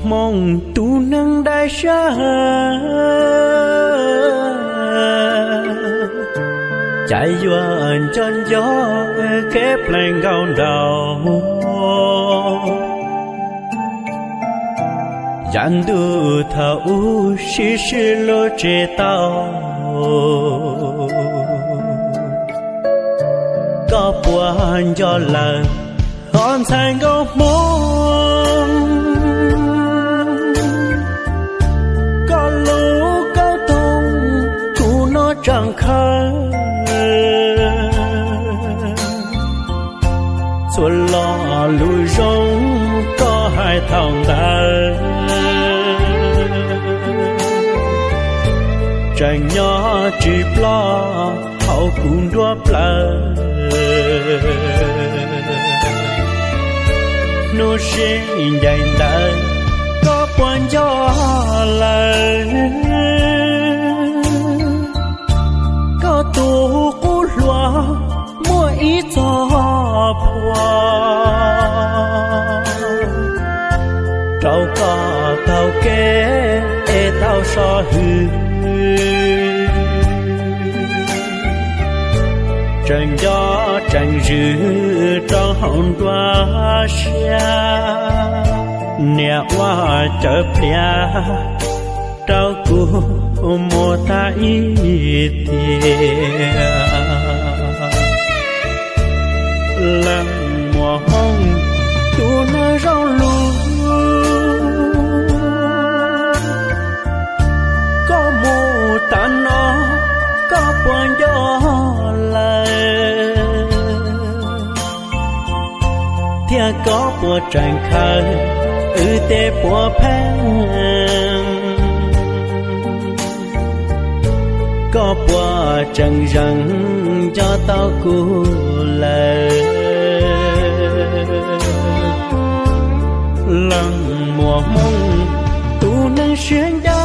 Hmoob tus neeg dai siab, cas yuav nco nco kev plees nkaus nraud. Yav ntuj thaum ub sib sib hlub tsis tau, koj puas nco lawm, hos ntxhais nkauj hmoob? Koj lub kaub toog kuv noj tseem khawb, txhua lo lus zoo koj hais thaum ntawd tseem nyob tsis ploj hauv kuv nruab plawv. Hnub sib ncaim ntawd koj puas nco lawm? Koj tus qub hluas muaj ib txoj phua rau koj taug kev es tau so hwm, tseem nco tseem zwm rau hauv nruab siab. Niam ua cawv pliav rau kuv mus tag ib tiam. Leej muam Hmoob tus neeg zoo lus, koj mus tas no koj puas nco lawm? Thiab koj puas tseem khaws wb tej puav pheej? Koj puas tseem zeem nco tau kuv lawm? Leej muam Hmoob tus neeg siab ncaj